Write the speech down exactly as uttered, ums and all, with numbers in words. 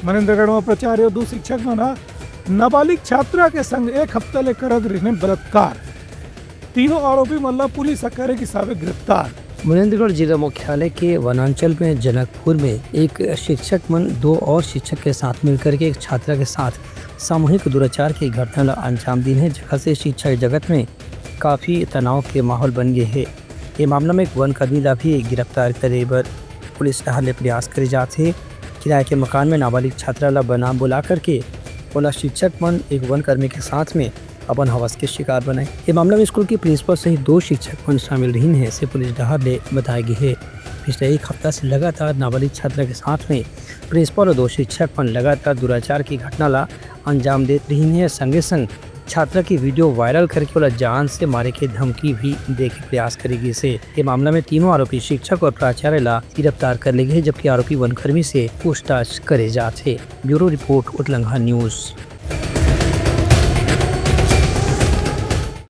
मनेन्द्रगढ़ म प्राचार्य अउ दू शिक्षक मन ह नाबालिग छात्रा के संग एक हफ्ता ले करत रिहिन बलात्कार। तीनों आरोपी मन ला पुलिस ह करे गिस हावे गिरफ्तार। मनेन्द्रगढ़ जिला मुख्यालय के वनांचल में जनकपुर में एक शिक्षक मन दो और शिक्षक के साथ मिलकर के एक छात्रा के साथ सामूहिक दुराचार की घटना ला अंजाम दीन हे, जगह से शिक्षा जगत में काफी तनाव के माहौल बन गए हे। ये मामला में एक वनकर्मी ला भी गिरफ्तार करे बर पुलिस डहार ले प्रयास करे जात हे। किराए के मकान में नाबालिग छात्रा ला बना बुला करके ओला शिक्षक मन एक वनकर्मी के साथ में अपन हवस के शिकार बनाए। ये मामला में स्कूल के प्रिंसिपल सहित दो शिक्षक मन शामिल रहिन हे, से पुलिस डहार ले बताए गे हे। पिछले एक हफ्ता से लगातार नाबालिग छात्रा के साथ में प्रिंसिपल और दो शिक्षक मन लगातार दुराचार की घटना ला अंजाम देत रहिन हे। संगे संग छात्रा की वीडियो वायरल करके ओला जान से मारे के धमकी भी दे के प्रयास करे गिस हे। ये मामला में तीनों आरोपी शिक्षक और प्राचार्य ला गिरफ्तार कर ले गे हे, जबकि आरोपी वनकर्मी से पूछताछ करे जात हे। Bureau report, Utlangha news.